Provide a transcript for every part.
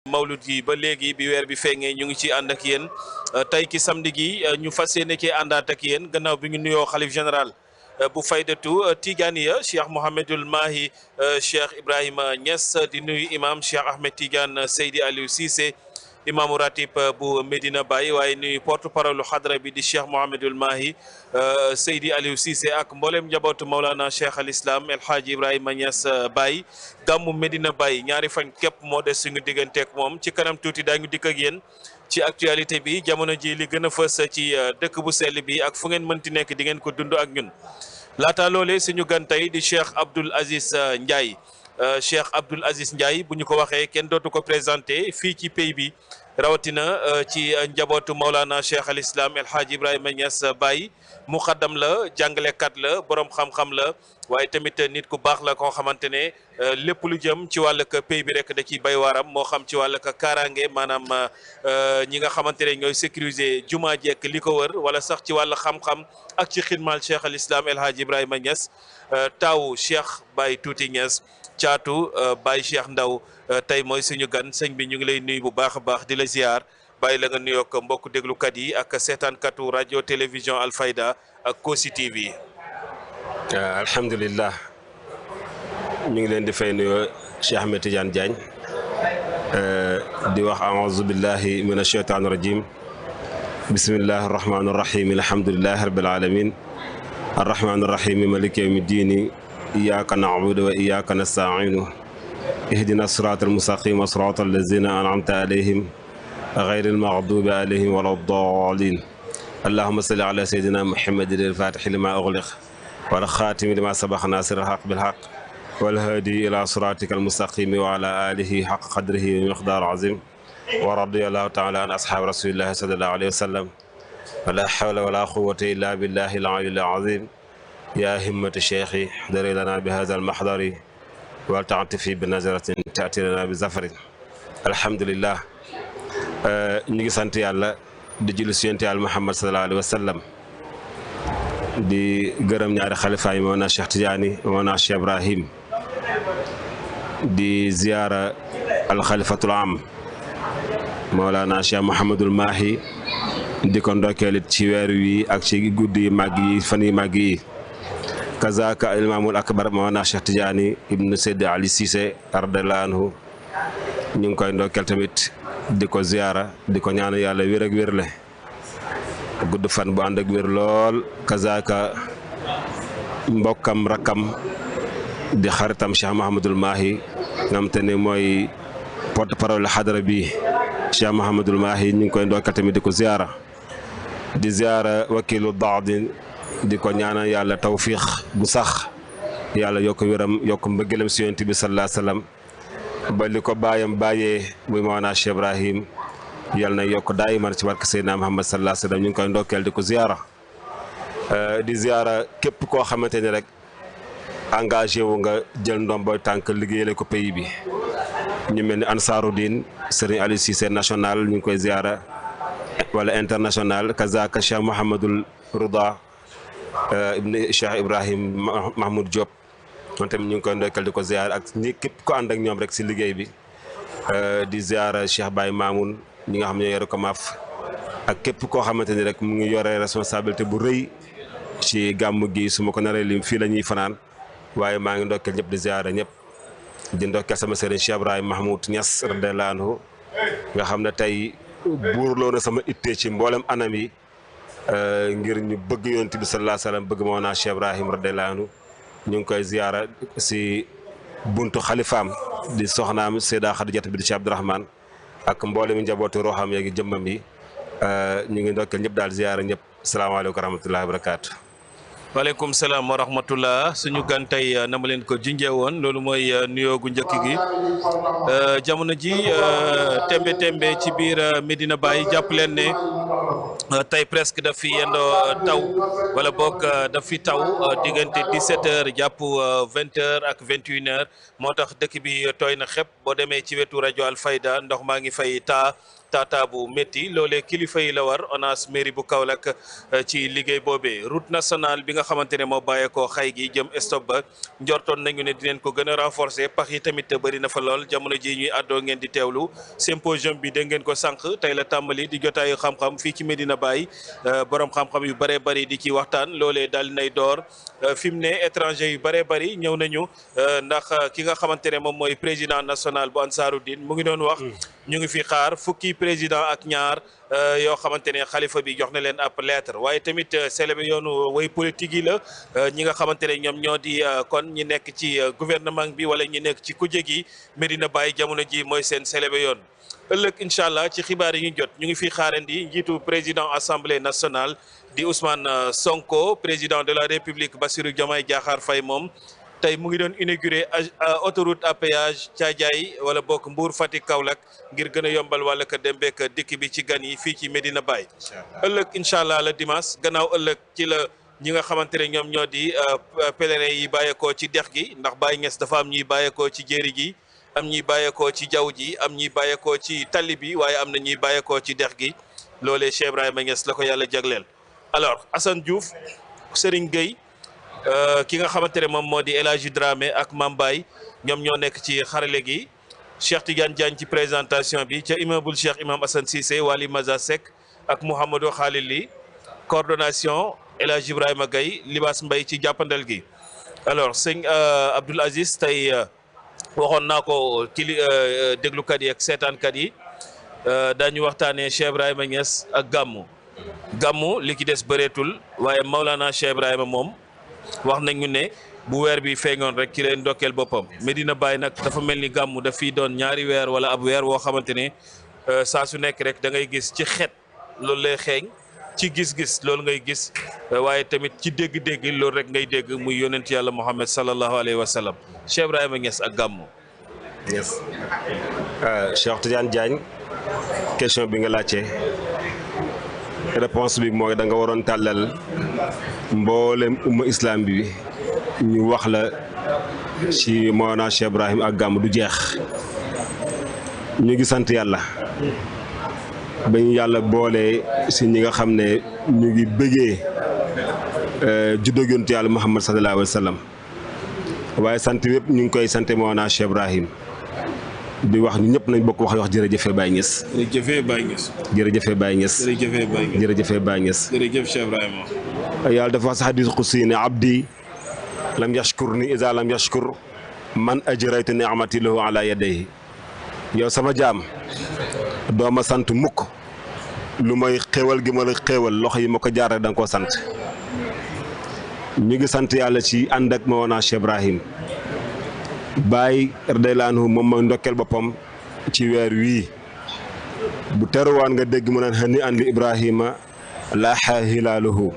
mawlud gi ba léegi bi weer bi feeñee ñu ngi ci ànd ak yéen tey ki samedi gi ñu fas yéene cee àndaat ak yéen gannaaw bi ñu nuyoo xalif général bu faydatu Tijaaniya Cheikh Mouhamadul Mahi Cheikh Ibrahima Niass di nuyu imam Cheikh Ahmed Tidiane Seydi Aliou Cissé imaamu ratib bu Medina Baye waaye nuyu porte parole xadra bi di Cheikh Mouhamadul Mahi Seydi Aliou Cissé ak mboolem njabootu Maulana Cheikh al Islam El Hadji Ibrahima Niass Baye gàmmu Medina Baye ñaari fan képp moo des suñu digganteeg moom ci kanam tuuti daañu dikk ak yéen ci actualité bi jamono ji li gën a fës ci dëkk bu sell bi ak fu ngeen mënti nekk di ngeen ko dund ak ñun laata loolee suñu gan tey di Cheikh Abdoul Aziz Ndiaye Cheikh Abdoul Aziz Ndiaye bu ñu ko waxee kenn dootu ko présenté fii ci pays bi rawatina ci njabootu Maulana Cheikh al Islam El Hadji Ibrahima Niass Baye muqaddam la jàngalekat la borom xam-xam la waaye tamit nit ku baax la koo xamante ne lépp lu jëm ci wàllug pays bi rek da ciy bay waaram moo xam ci wàllug kaaraange maanaam ñi nga xamante ne ñooy sécuriser jumaa jekk li ko wër wala sax ci wàllu xam-xam ak ci xidmaal Cheikh al Islam El Hadji Ibrahima Niass taawu Cheikh Baye Tuuti Niass caatu Baye Cheikh Ndaw tey mooy suñu gan sëñ bi ñu ngi lay nuyu bu baax a baax di la ziar bàyyi la nga nuyoog mbokk déglukat yi ak seetaankatu rajo télévision Alfayda ak Kossy TV. alhamdulillah ñu ngi leen di fay nuyoo Cheikh Ahmed Tidiane Diagne di wax a'uuzu billahi min ashaytaani rajim bismillahi arrahmani arrahim alhamdulillahi rabbil alamin arrahmani arrahim maliki yawmi ddini iyyaka na'budu wa iyyaka nasta'inu ihdina sirata almustaqima sirata allazina an'amta alayhim ghayril maghdubi alayhim wala ddaalin allahumma salli ala sayyidina muhammadin al-fatihi lima ughliq wal khatimi lima sabaqa nasiril haqqi bil haqq wal hadi ila siratika almustaqimi wa ala alihi haqqa qadrihi wa miqdar azim wa radiyallahu ta'ala an ashabi rasulillahi sallallahu alayhi wa sallam wala hawla wala quwwata illa billahi al-aliyyil azim ya himmata cheikhi dari lana bi hadha al-mahdari wal ta'tifi bi nazaratin ta'ti lana bi zafarin alhamdulillah ñu ngi sant yàlla di julli ci Yonent Yàlla Muhammad sallallahu alayhi wa sallam di gërëm ñaari xalifa yi Mawlana Cheikh Tidiane Mawlana Cheikh Ibrahim di ziyaara alxalifatul am Mawlana Cheikh Mouhamadul Mahi di ko ndokkeelit ci weer wi ak ci guddi yi màgg yi fan yi màgg yi kazaka imaamul akbar Mawlana Cheikh Tidiane ibnu Seydi Ali Cissé radiyallahu anhu ñu ngi koy ndokkeel tamit di ko ziyaara di ko ñaan yàlla wér ak wér le gudd fan bu ànd ak wér lool kazaka mbokkam rakkam di xaritam Cheikh Mouhamadul Mahi nga xam te ne mooy porte parole xadara bi Cheikh Mouhamadul Mahi ñu ngi koy ndokkal tamit di ko ziyaara di ziyaara wakilu daadin di ko ñaanal yàlla tawfiix bu sax yàlla yokk wéram yokk mbëggeelam si Yonent bi sallallahu alayhi wa sallam ba li ko baayam bàyyee muy Mawlana Cheikh Ibrahim yàlla na yokk daayiman ci barke Seydina Muhammad sallallahu alayhi wa sallam ñu ngi koy ndokkeel di ko ziyaara di ziyaara képp koo xamante ni rek engagé wu nga jël ndomboy tànk liggéeyale ko pays bi ñu mel ni Ansaaru Diin Serigne Aliou Cissé national ñu ngi koy ziyaara wala international kazaka Cheikh Mouhamadul Rouda ibn Cheikh Ibrahim Mahmoud Diop moom tamit ñu ngi koy ndokkal di ko ziyaara ak ñi képp ko ànd ak ñoom rek si liggéey bi di ziyaara Cheikh Baye Mamoun ñi nga xam ne yore ko maaf ak képp koo xamante ni rek mu ngi yore responsabilité bu rëy ci gàmm gi su ma ko naree lim fii la ñuy fanaan waaye maa ngi ndokkeel ñëpp di ziyaara ñëpp di ndokkeel sama sëriñ Cheikh Ibrahim Mahmoud Niass radiyallahu anhu nga xam ne tey buurloo na sama ittee ci mboolem anam yi ngir ñu bëgg Yonent bi sallallahu alayhi wa sallam bëgg Mawlana Cheikh Ibrahim radiyallahu anhu ñu ngi koy ziyaara si buntu xalifaam di soxnaam Seyda Khadijata bi di Cheikh Abdourahmane ak mboolem njabootu roxam yeegi jëmmam yi ñu ngi ndokkeel ñëpp daal ziyaara ñëpp salaamaaleykum wa rahmatullahi wa barakaatu. waaleykum salaam wa rahmatullah suñu gan tey na ma leen ko junjee woon loolu mooy nuyoo gu njëkk gi jamono ji tembe ci biir Medina Baye jàpp leen ne tey presque daf fi yendoo taw wala boog daf fi taw diggante 17h jàpp 20h ak 21h moo tax dëkk bi tooy na xepp boo demee ci wetu rajo Alfayda ndox maa ngi fay taa bu métti loolee kilifa yi la war ONAS mairie bu Kaolack ci liggéey boobee route nationale bi nga xamante ne moo bàyyeekoo xay gi jëm stop ba njortoon nañu ne dinañ ko gën a renforcer pax yi tamit bëri na fa lool jamono ji ñuy àddoo ngeen di teewlu symposium bi dégg ngeen ko sànq tey la tàmbali di jotaayu xam-xam fii ci Medina Baye borom xam-xam yu bëree bëri di ci waxtaan loolee daal nay door fi mu ne étranger yu bëree bëri ñëw nañu ndax ki nga xamante ne moom mooy président national bu Ansaruddin mu ngi doon wax ñu ngi fi xaar fukki président ak ñaar yoo xamante ne xalifa bi jox na leen ab lettre waaye tamit célébé yoonu way politique yi la ñi nga xamante ne ñoom ñoo di kon ñi nekk ci gouvernement bi wala ñi nekk ci kujje gi Medina Baye jamono ji mooy seen célébé yoon ëllëg incha allah ci xibaar yi ñu jot ñu ngi fi xaarandi njiitu président assemblée nationale di Ousmane Sonko président de la république Bassirou Diomaye Diakhar Faye moom tey mu ngi doon inauguré autoroute à péage Thiadiaye wala bokk Mbour Fatick Kaolack ngir gën a yombal wala ka dem beek dikk bi ci gan yi fii ci Medina Baye ëllëg incha allah la dimanche gannaaw ëllëg ci la ñi nga xamante ne ñoom ñoo di pèlerin yi bàyyeekoo ci dex gi ndax Baye Niass dafa am ñuy bàyyeekoo ci jéeri gi am ñuy bàyyeekoo ci jaww ji am ñuy bàyyeekoo ci tali bi waaye am na ñuy bàyyeekoo ci dex gi loolee Cheikh Ibrahima Niass la ko yàlla jagleel alors Assane Diouf Serigne Gueye ki nga xamante ne moom moo di El Hadji Dramé ak Mame Baye ñoom ñoo nekk ci xarale gi Cheikh Tidiane Diagne ci présentation bi ca immeuble Cheikh Imam Assane Cissé Wali Maza Seck ak Mouhamadou Khalil li coordination El Hadji Ibrahima Gaye Libaas Mbaye ci jàppandal gi alors sëñ Abdoul Aziz tey waxoon naa ko kili déglukat yi ak seetaankat yi daañu waxtaanee Cheikh Ibrahima Niass ak gàmmu li ki des bëreetul waaye Maulana Cheikh Ibrahima moom wax nañu ne bu weer bi feeñoon rek ci leen ndokkeel boppam Medina Baye nag dafa mel ni gàmmu daf fiy doon ñaari weer wala ab weer woo xamante ne saa su nekk rek da ngay gis ci xeet loolu lay xeeñ ci gis-gis loolu ngay gis waaye tamit ci dégg-dégg loolu rek ngay dégg muy yonent yàlla Muhammad sallallahu alayhi wa sallam Cheikh Ibrahima Niass ak gàmmu. Niass Cheikh Tidiane Diagne question bi nga laajte réponse bi mooy da nga waroon tàllal mboolem umma islam bi ñu wax la ci Mawlana Cheikh Ibrahim ak gàmmu du jeex ñu ngi sant yàlla ba ñu yàlla boole si ñi nga xam ne ñu ngi bëggee juddoo yonent yàlla Muhammad sallallahu alayhi wa sallam waaye sant yëpp ñu ngi koy sant Mawlana Cheikh Ibrahim di wax ñu ñëpp nañ bokk wax jërëjëfe Baye Niass. jërëjëfe Baye Niass. jërëjëfe Baye Niass. jërëjëfe Baye Niass. jërëjëfe Baye Niass. jërëjëf Cheikh Ibrahima. yàlla dafa wax si hadiis qudsi ne abdi lam yashkurni iza lam yashkur man ajraytu ni'mati lahu ala yadayhi yow sama jaam doo ma sant mukk lu may xéewal gi ma la xéewal loxo yi ma ko jaar rek da nga koo sant ñu ngi sant yàlla ci ànd ak Mawlana Cheikh Ibrahim Baye radiyallahu anhu moom mooy ndokkeel boppam ci weer wii bu teruwaan nga dégg mu naan hani an li Ibrahima laaxa hilaaluhu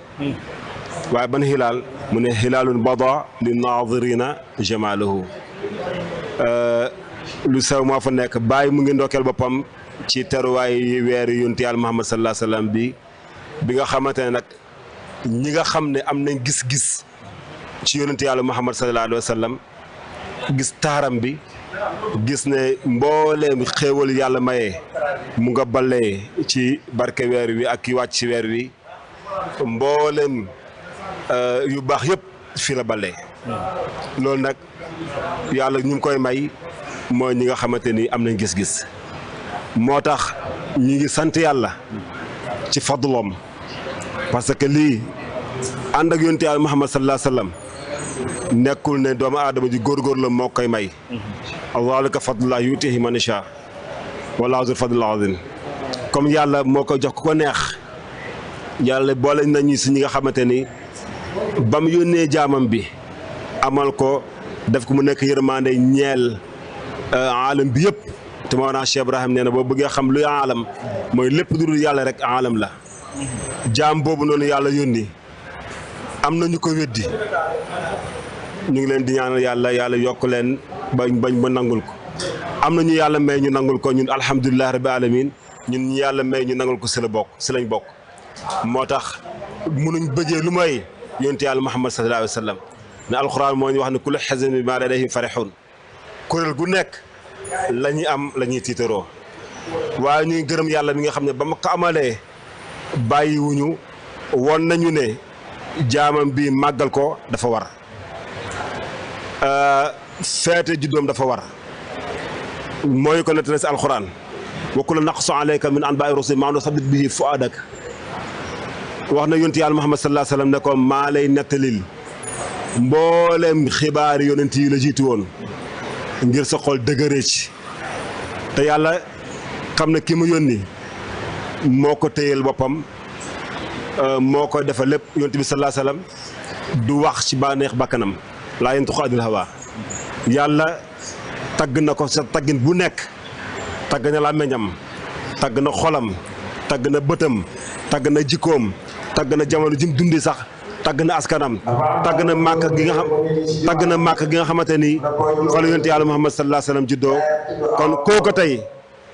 waaye ban hilaal mu ne hilaalun bada li naadirina jamaaluhu lu sew moo fa nekk Baye mu ngi ndokkeel boppam ci teruwaay weeri yonent Yàlla Muhammad sallallahu alayhi wa sallam bi nga xamante ne nag ñi nga xam ne am nañ gis-gis ci yonent Yàlla Muhammad sallallahu alayhi wa sallam gis taaram bi gis ne mbooleem xéewal yàlla maye mu nga ballee ci barke weer wi ak ki wàcc ci weer wi mbooleem yu baax yëpp fii la ballee loolu nag yàlla ñu ngi koy may mooy ñi nga xamante ni am nañ gis-gis moo tax ñi ngi sant yàlla ci fadlom parce que lii ànd ak yonent yàlla Muhammad sallallahu alayhi wa sallam nekkul ne doomu aadama ji góorgóor la moo koy may zaalika fadlullah yuutihi man yashaa wallaahu zul fadlil aziim comme yàlla moo ko jox ku ko neex yàlla boole nañu si ñi nga xamante ni ba mu yónnee jaamam bi amal ko def ko mu nekk yërmande ñeel aalam bi yëpp te Mawlana Cheikh Ibrahim nee na boo bëggee xam luy aalam mooy lépp lu dul yàlla rek aalam la jaam boobu noonu yàlla yónni am na ñu ko weddi ñu ngi leen di ñaanal yàlla yokk leen bañ ba nangul ko am na ñu yàlla may ñu nangul ko ñun alhamdulilah rabbi alamin ñun ñu yàlla may ñu nangul ko si la bokk si lañ bokk moo tax munuñ bëggee lu may yonent yàlla Muhammad sallallahu alayhi wa sallam ne alxuraan moo ñu wax ne kullu hizbin bimaa ladayhim farihun kuréel gu nekk la ñuy am la ñuy tiitaroo waaye ñuy gërëm yàlla mi nga xam ne ba ma ko amalee bàyyiwuñu woon nañu ne jaamam bi màggal ko dafa war feete juddoom dafa war mooy ko nettali si alxuraan wa kullan naqussu alayka min anbaa'i rusuli maa nusabbit bihi fu'aadak wax na yonent yàlla Muhammad sallallahu alayhi wa sallam ne ko maa lay nettalil mboolem xibaari yonent yi la jiitu woon ngir sa xol dëgëree ci te yàlla xam ne ki mu yónni moo ko téyel boppam moo ko defal lépp yonent bi sallallahu alayhi wa sallam du wax ci bànneex bakkanam laa yantiqu anil hawaa yàlla tagg na ko sa taggin bu nekk tagg na làmmiñam tagg na xolam tagg na bëtam tagg na jikkoom tagg na jamono jim dundi sax tagg na askanam tagg na màkk gi nga xam tagg na màkk gi nga xamante ni fa la yonent yàlla Muhammad sallallahu alayhi wa sallam juddoo kon kooku tey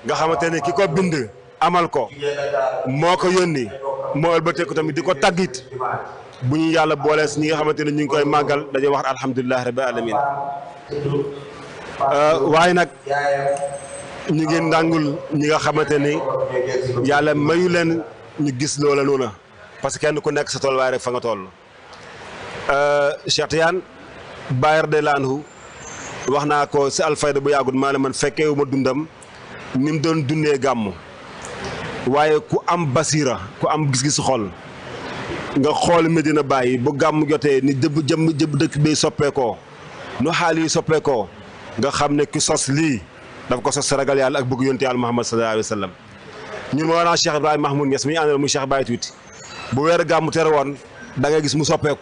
nga xamante ni ki ko bind amal ko moo ko yónni moo ëlbatee ko tamit di ko taggit bu ñu yàlla boolee si ñi nga xamante ne ñu ngi koy màggal dañuy wax alhamdulilah rabbil alamin waaye nag ñu ngi ndàngul ñi nga xamante ni yàlla mayu leen ñu gis loola noona parce que kenn ku nekk sa tool waaye rek fa nga toll. Cheikh Tidiane Baye radiyallaahu anhu wax naa ko si Alfayda bu yàggut maa ne man fekkeewu ma dundam ni mu doon dundee gàmmu waaye ku am basira ku am gis-gisu xol nga xool Medina Baye bu gàmmu jotee ni jëbb dëkk bi soppeekoo nu xaal yi soppeekoo nga xam ne ki sos lii dafa ko sos ragal yàlla ak bëgg yonent yàlla Muhammad sallallahu alayhi wa sallam ñun moo naa Cheikh Ibrahima Mahmoud Niass mi ñu àndal muy Cheikh Baye Tuuti bu weer gàmmu tere woon da ngay gis mu soppeeku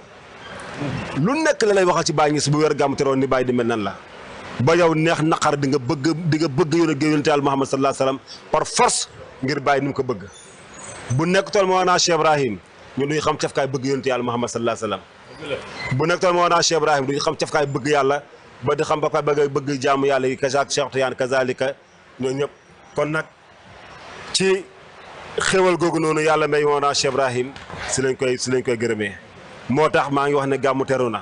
lu nekk la lay waxal ci Baye Niass bu weer gàmmu tere woon ni Baye di mel nan la ba yow neex naqar di nga bëgg yonent yàlla Muhammad sallallahu alayhi wa sallam par force ngir Baye ni mu ko bëgg bu nekk tool moo naa Cheikh Ibrahim ñun duñu xam cafkaay bëgg yonent yàlla Muhammad sallallahu alayhi wa sallam bu nekk tool moo naa Cheikh Ibrahim duñu xam cafkaay bëgg yàlla ba di xam ba ko bëgg jaamu yàlla yi kazaak Cheikh Tidiane kazalika ñoo ñëpp kon nag ci xéwal googu noonu yàlla may moo naa Cheikh Ibrahim si lañ koy gërëmee moo tax maa ngi wax ne gàmmu teru na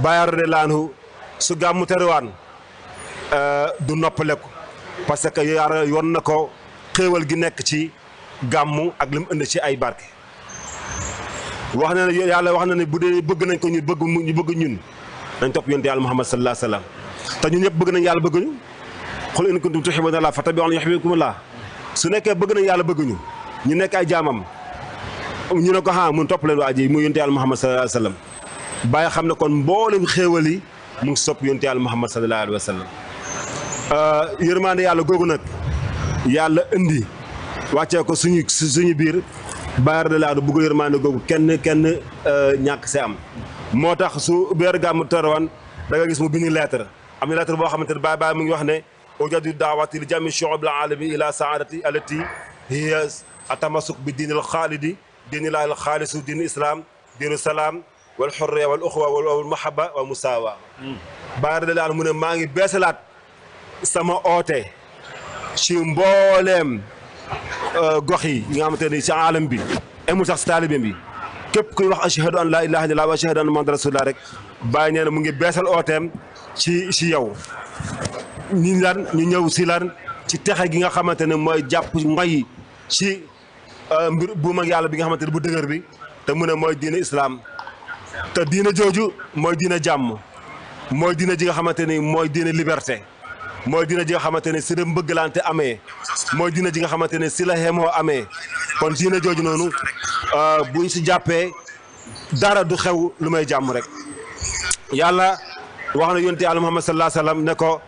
Baye radiyallaahu anhu su gàmmu teruwaan du noppaleku parce que yàlla yoon na ko xéewal gi nekk ci gàmmu ak li mu indi ci ay barke wax na ne yàlla wax na ne bu dee bëgg nañ ko ñu bëgg ñun nañ topp yonent yàlla Muhammad sallallahu alayhi wa sallam te ñun ñëpp bëgg nañ yàlla bëgg ñu qul in kuntum tuhibbuuna llaaha fattabi'uunii yuhbibkumullaah su nekkee bëgg nañ yàlla bëgg ñu nekk ay jaamam ñu ne ko mun topp leen waa ji muy yonent yàlla Muhammad sallallahu alayhi wa sallam bàyyi xam ne kon mboolem xéewal yi mu ngi sopp yonent yàlla Muhammad sallallahu alayhi wa sallam yërmande yàlla googu nag yàlla indi wàccee ko suñu biir Baye radiyallaahu anhu bëgg yërmande googu kenn ñàkk see am moo tax su weer gàmmu terewoon da nga gis mu bind lettre am na lettre boo xamante ne Baye mu ngi wax ne ujaddidu daawati li jami shu'ubil aalami ila saadati allati hiya atamasuk bi diinil xaalidi diinil xaalisu diinil islam diinu salaam wal xurriya wal uxwa wal mahabba wal musaawa Baye radiyallaahu anhu mu ne maa ngi beesalaat sama oote ci mbooleem gox yi nga xamante ne ci alam bi amul sax si taalibe bi képp kuy wax ashhadu an laa ilaaha illallaah wa ashhadu anna muhammadan rasulullah rek Baye nee na mu ngi beesal ooteem ci yow ñu ñëw si lan ci texe gi nga xamante ne mooy jàpp ngoy ci mbir bu mag yàlla bi nga xamante ne bu dëgër bi te mu ne mooy diine islaam te diine jooju mooy diine jàmm mooy diine ji nga xamante ni mooy diine liberté mooy diine ji nga xamante ne si la mbëggalante amee mooy diine ji nga xamante ne si la xemoo amee kon diine jooju noonu buñ si jàppee dara du xew lu may jàmm rek yàlla wax na yonent yàlla Muhammad sallallahu alayhi wa sallam ne ko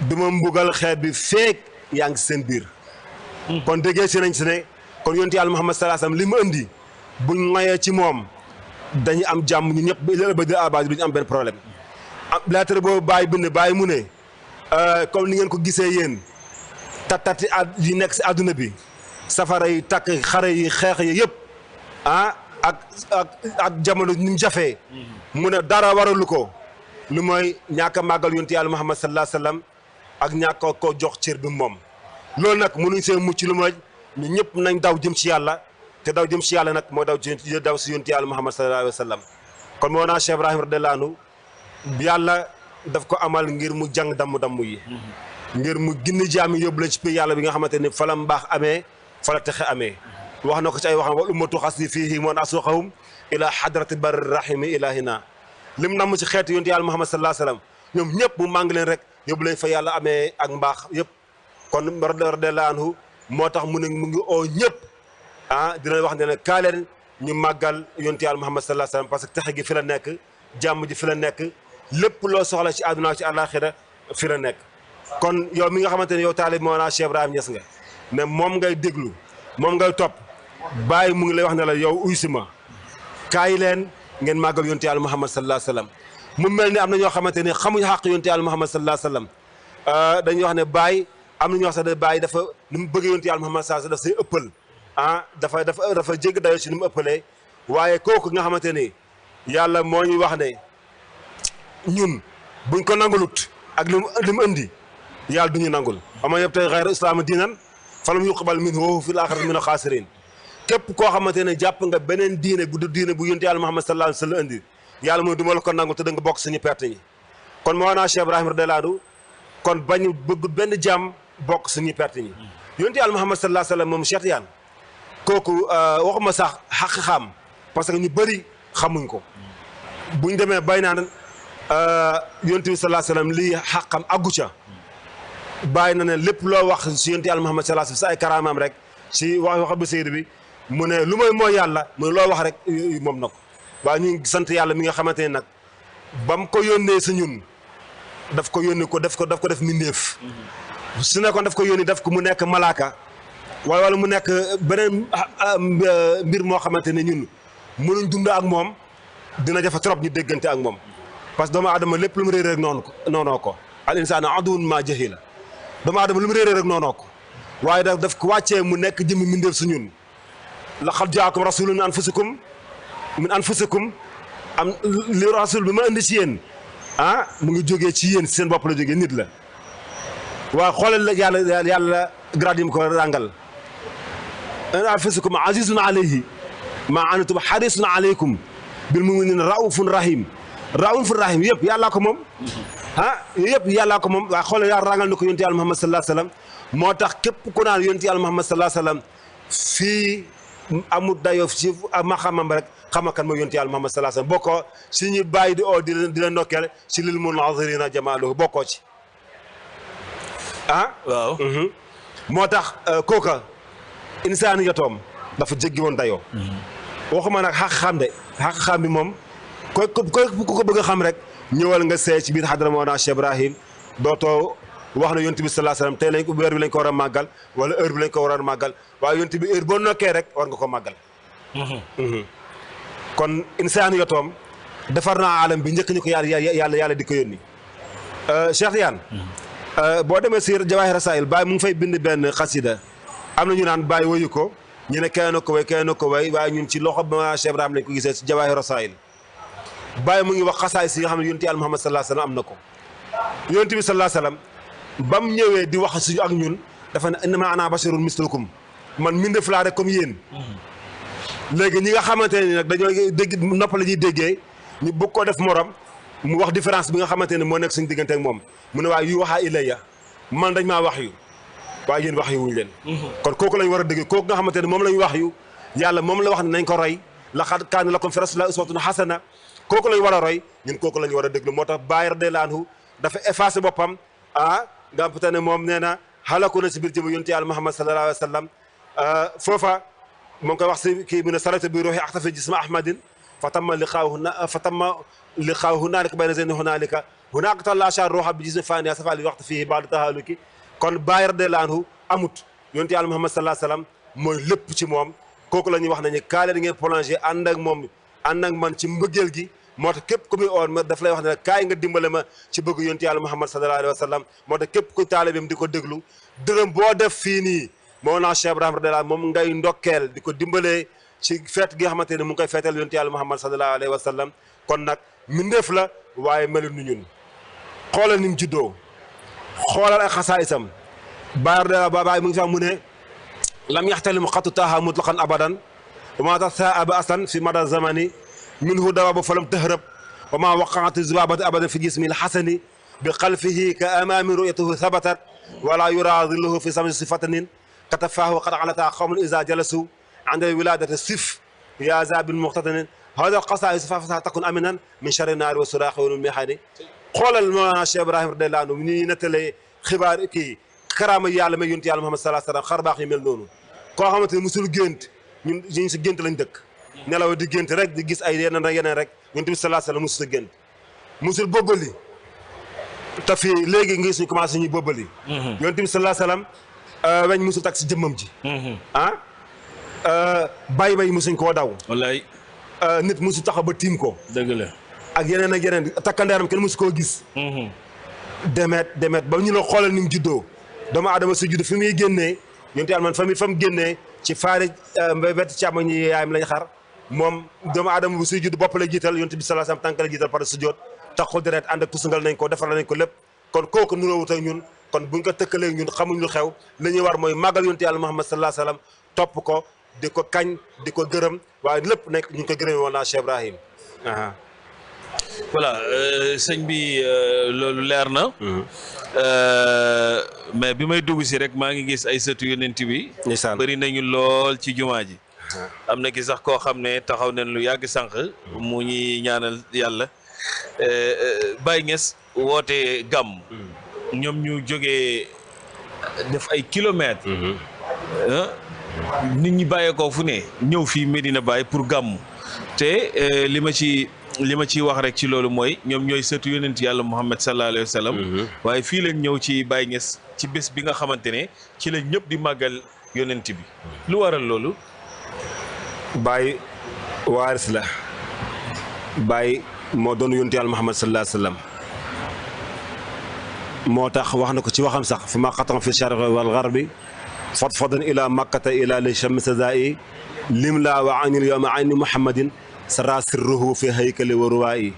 duma mbugal xeet bi feek yaa ngi seen biir kon déggee si nañ si ne kon yonent yàlla Muhammad sallallahu alayhi wa sallam li mu indi buñ mayee ci moom dañuy am jàmm ñu ñëpp ba di abadi duñu am benn problème lettre boobu Baye bind Baye mu ne comme ni ngeen ko gisee yéen tati yi nekk si àdduna bi safara yi takk xare yi xeex yi yëpp ak jamono ni mu jafee mu ne dara waralu ko lu mooy ñàkk a màggal yonent yàlla Muhammad sallallahu alayhi wa sallam ak ñàkk ko jox cër bi moom loolu nag mënuñ see mucc lu mooy ñu ñëpp nañ daw jëm ci yàlla te daw jëm si yàlla nag mooy daw si yonent yàlla Muhammad sallallahu alayhi wa sallam kon moo naa Cheikh Ibrahima radiyallahu anhu yàlla daf ko amal ngir mu jàng damm yi ngir mu ginni jaami yóbbu leen ci pays yàlla bi nga xamante ni fa la mbaax amee fa la texe amee wax na ko ci ay waxam wal ummatu xasdi fiihi moon asuqahum ila hadrati barri rahimi ilahina lim namm ci xeetu yonent yàlla Muhammad sallallahu alayhi wa sallam ñoom ñëpp mu màng leen rek yóbbu leen fa yàlla amee ak mbaax yëpp kon radiyallahu anhu moo tax mu ngi oo ñëpp dina wax ne kaa leen ñu màggal yonent yàlla Muhammad sallallahu alayhi wa sallam parce que texe gi fi la nekk jàmm ji fi la nekk lépp loo soxla ci àdduna ci àllaaxira fi la nekk kon yow mi nga xamante ne yow taalib Mawlana Cheikh Ibrahima Niass nga ne moom ngay déglu moom ngay topp bàyyi mu ngi lay wax ne la yow uy si ma kaay leen ngeen màggal yonent yàlla Muhammad sallallahu alayhi wa sallam mu mel ni am na ñoo xamante ne xamuñu xàq yonent yàlla Muhammad sallallahu alayhi wa sallam dañuy wax ne bàyyi am na ñoo xam ne bàyyi dafa ni mu bëgg yonent yàlla Muhammad sallallahu alayhi wa sallam daf say ëppal dafa jégg dayoo ci ni mu ëppalee waaye kooku nga xamante ni yàlla moo ñuy wax ne ñun buñ ko nangulut ak li mu indi yàlla du ñu nangul ama yëpp tey xayra islaama diinan falam yuqbal minhu wa huwa fil aaxirati mina xaasiriin képp koo xamante ne jàpp nga beneen diine bu du diine bu yonent yàlla Muhammad sallallahu alayhi wa sallam indi yàlla mooy du ma la ko nangul te da nga bokk suñu perte ñi kon Mawlana Cheikh Ibrahima radiyallahu anhu kon bañu bëgg benn jàmm bokk suñu perte ñi yonent yàlla Muhammad sallallahu alayhi wa sallam moom Cheikh Tidiane kooku waxuma sax xaq xam parce que ñu bëri xamuñ ko buñ demee bay naan yonent bi sallallahu alayhi wa sallam lii xaqam àggu ca bàyyi na ne lépp loo wax si yonent yàlla Muhammad sallallahu alayhi wa sallam sa ay karaamaam rek si wax bu seydi bi mu ne lu mooy yàlla mu ne loo wax rek moom na ko waaye ñu ngi sant yàlla mi nga xamante ne nag ba mu ko yónnee si ñun daf ko yónni ko daf ko def mbindeef su nekkoon daf ko yónni def ko mu nekk malaaka waaye wala mu nekk beneen mbir moo xamante ne ñun mënuñ dund ak moom dina jafe trop ñu déggante ak moom parce que doomu aadama lépp lu mu réeré rek noonoo ko al insaanu aduwwun maa jahila doomu aadama lu mu réeré rek noonoo ko waaye daf ko wàccee mu nekk jëmmi mbindeef su ñun laqad jaakum rasulun min anfusikum am li rasul bi ma indi ci yéen mu ngi jógee ci yéen seen bopp la jógee nit la waaye xoolal la yàlla grade yi mu ko ràngal min anfusikum azizun alayhi ma antum harisun alaykum bil mu'minina raufun rahim yëpp yàllaa ko moom yëpp yàllaa ko moom waaye xoolal yàlla ràngal na ko yonent yàlla Muhammad sallallahu alayhi wa sallam moo tax képp ku naan yonent yàlla Muhammad sallallahu alayhi wa sallam fii amul dayoo ci maxamam rek xama kan mooy yonent yàlla Muhammad sallallahu alayhi wa sallam bokkoo si ñu bàyyi di oo di la ndokkeel si lil munazirina jamaaluhu bokkoo ci waaw moo tax kooka insaaniyatoom dafa jéggi woon dayoo waxuma nag xaq xam bi moom ku ko bëgg a xam rek ñëwal nga seey ci biir xadra Mawlana Cheikh Ibrahim dootoo wax na yonent bi sallallahu alayhi wasallam tey weer bi lañ ko war a màggal wala heure bi lañ ko war a màggal waaye yonent bi heure boo nokkee rek war nga ko màggal kon insaaniyatoom defar naa alam bi njëkk ñu ko yàlla di ko yónni Cheikh Tidiane boo demee si Jawaahir Rasaa'il Baye mu ngi fay bind benn xasida am na ñu naan Baye woyu ko ñu ne kenn ko way waaye ñun ci loxo ba Cheikh Ibrahim lañ ko gisee si Jawaahir Rasaa'il Baye mu ngi wax xasaay si nga xam ne yonent yàlla Muhammad sallallahu alayhi wasallam am na ko yonent bi sallallahu alayhi wasallam ba mu ñëwee di wax suñu ak ñun dafa ne innamaa ana basharun mislukum man mbindeef laa rek comme yéen léegi ñi nga xamante ne nag dañoo dégg nopp la ñuy déggee ñu bëgg ko def morom mu wax différence bi nga xamante ne moo nekk suñu diggante ak moom mu ne waaye yu waxaa ilayya man dañ maa wax yu waaye yéen wax yu wuñ leen kon kooku lañ war a dégg kooku nga xamante ne moom lañ wax yu yàlla moom la wax ne nañ ko roy laqad kaana lakum fi rasuulillaahi uswatun hasana kooku lañ war a roy ñun kooku lañ war a déglu moo tax Baay radiyallaahu anhu dafa effacé boppam nga peut ne moom nee na xalaku na si biir jëmm yonent yàlla Muhammad sallallahu alayhi wa sallam foofa moo ngi koy wax si kii mu ne salatu bi ruuxi axtafi jisma ahmadin fa tamma liqaahu hunaalika bayna zeyni hunaalika hunaaka talla shaar ruuxa bi jismi faaniya safa li waxtu fii baada tahaluki kon Baay radiyallaahu anhu amut yonent yàlla Muhammad sallallahu alayhi wa sallam mooy lépp ci moom kooku la ñuy wax nañu kaale da ngeen prolongé ànd ak moom ànd ak man ci mbëggeel gi moo tax képp ku muy oon ma daf lay wax ne kaay nga dimbale ma ci bëgg yonent yàlla Muhammad sallallahu alayhi wa sallam moo tax képp ku taalibeem di ko déglu dërëm boo def fii nii Mawlana Cheikh Ibrahima radiyallaahu moom ngay ndokkeel di ko dimbalee ci feet gi nga xamante ne mu ngi koy feetal yonent yàlla Muhammad sallallahu alayhi wa sallam kon nag mbindeef la waaye melu nu ñun xoolal ni mu juddoo xoolal ay xasaayisam Baay mu ngi sax mu ne lam yaxtalim xattu taaha mutlaqan abadan وما تثاءب أصلا في مدى الزمن منه دواب فلم تهرب وما وقعت الذبابة أبدا في جسم الحسن بخلفه كأمام رؤيته ثبتت ولا يرى ظله في سمع صفة كتفاه وقد علتا قوم إذا جلسوا عند الولادة السف يا زاب المقتدن هذا القصائص فافسها تكون أمنا من شر النار والصراخ والمحن xoolal Mawlana Cheikh Ibrahim radiyallahu anhu ñuy nettalee xibaar kii karaama yàlla may yonent yàlla Muhammad sallallahu alayhi wasallam xar baax yu mel noonu koo xamante ne musul gént ñun si gént lañ dëkk nelaw di gént rek di gis ay yeneen rek yonent bi sallallahu alayhi wasallam musul gént musul bobbali te fii léegi nga gis ñu commencé ñuy bobbali yonent bi sallallahu alayhi wasallam weñ musul tak si jëmmam ji bay musuñ koo daw wallaay nit musul taxaw ba tiim ko dëgg la ak yeneen takkandeeram kenn musu koo gis demet ba ñu la xoolal ni mu juddoo doomu aadama si judd fi muy génnee yonent yàlla man fa mu génnee ci faari wet càmmoñ ñi yaayam lañ xar moom doomu aadama bu suy judd bopp la jiital yonent bi sallallahu alayhi wasallam tànk la jiital par sujjóot taxul deret ànd ak tusungal nañ ko defar nañ ko lépp kon kooku nuroowut ak ñun kon buñ ko tëkkalee ñun xamuñ lu xew li ñuy war mooy màggal yonent yàlla Muhammad sallallahu alayhi wasallam topp ko di ko kañ di ko gërëm waaye lépp nekk ñu ngi ko gërëmee woon naa Cheikh Ibrahim voilà sëñ bi loolu leer na mais bi may dugg si rek maa ngi gis ay sëtu yonent bi bëri nañu lool ci jumaa ji am na ki sax koo xam ne taxaw nañ lu yàgg sànq mu ñuy ñaanal yàlla Baye Niass woote gàmm ñoom ñu jógee def ay kilomètres nit ñi bàyyeekoo fu ne ñëw fii Medina Baye pour gàmm te li ma ciy wax rek ci loolu mooy ñoom ñooy sëtu yonent yàlla Muhammad sallallahu alayhi wa sallam waaye fii lañ ñëw ci Baye Niass ci bés bi nga xamante ne ci la ñëpp di màggal yonent bi lu waral loolu Baye waaris la Baye moo doon yonent yàlla Muhammad sallallahu alayhi wa sallam moo tax wax na ko ci waxam sax fi ma xatam fi sharqi wal gharbi fadfadan ila makkata ila li shamsa za'i lim la wa anil yawma ayni muhammadin sara sirruhu fi haykali wa ruwaayi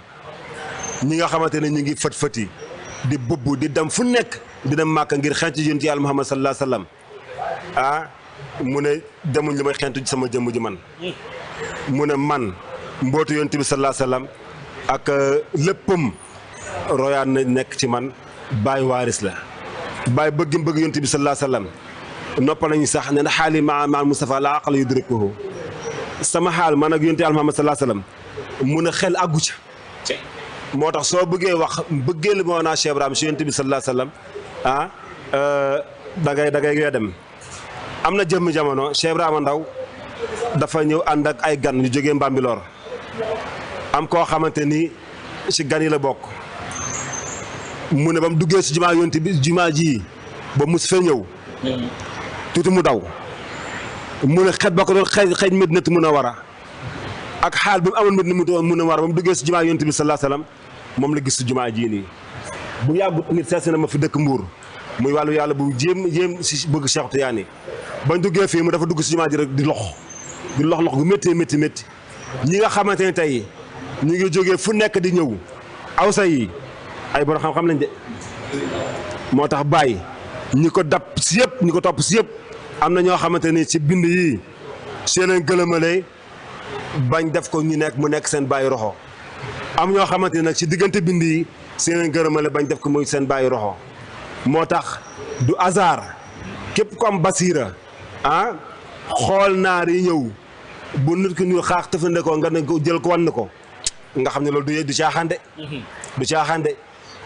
ñi nga xamante ne ñu ngi fët-fëti di bëbb di dem fu nekk di dem màkk ngir xentu yonent yàlla Muhammad sallallahu alayhi wa sallam mu ne demuñ li may xentu sama jëmm ji man mu ne man mbootu yonent bi sallallahu alayhi wa sallam ak léppam royaan na nekk ci man Baye waaris la Baye bëgg yonent bi sallallahu alayhi wa sallam noppal nañu sax ne na xaali ma Mustafa la aqal yudrikuhu sama xaal man ak yonent yàlla Muhammad sallallahu alayhi wa sallam mun a xel àggu ca moo tax soo bëggee wax bëggee li moo naa Cheikh Ibrahim si yonent bi sallallahu alayhi wa sallam da ngay dem am na jëmm jamono Cheikh Ibrahima Ndaw dafa ñëw ànd ak ay gan ñu jógee Mbambilor am koo xamante ni si gan yi la bokk mu ne ba mu duggee si jumaa yonent bi jumaa ji ba mus fee ñëw tuuti mu daw mu ne xet ba ko doon xëy Madinatu Munawwara ak xaal bi mu amoon Madinatu Munawwara ba mu duggee si jumaa yonent bi sallallahu alayhi wa sallam moom la gis si jumaa jii nii bu yàggut nit seet si na ma fi dëkk Mbuur muy wàllu yàlla bu jéem si bëgg Cheikh Tidiane bañ duggee fii mu dafa dugg si jumaa ji rek di lox gu métti ñi nga xamante ne tey ñu ngi jógee fu nekk di ñëw awsa yi ay borom xam-xam lañ de moo tax Baye ñi ko dab si yëpp ñi ko topp si yëpp am na ñoo xamante ni ci bind yi seen gëlëmale bañ def ko ñu nekk mu nekk seen Baye roxo am ñoo xamante ni nag ci diggante bind yi seen gëlëmale bañ def ko muy seen Baye roxo moo tax du hasard képp ko am basiira xool naar yi ñëw bu nit ki ñu xaax tëfandikoo nga ne ko jël ko wan ko nga xam ne loolu du caaxaan de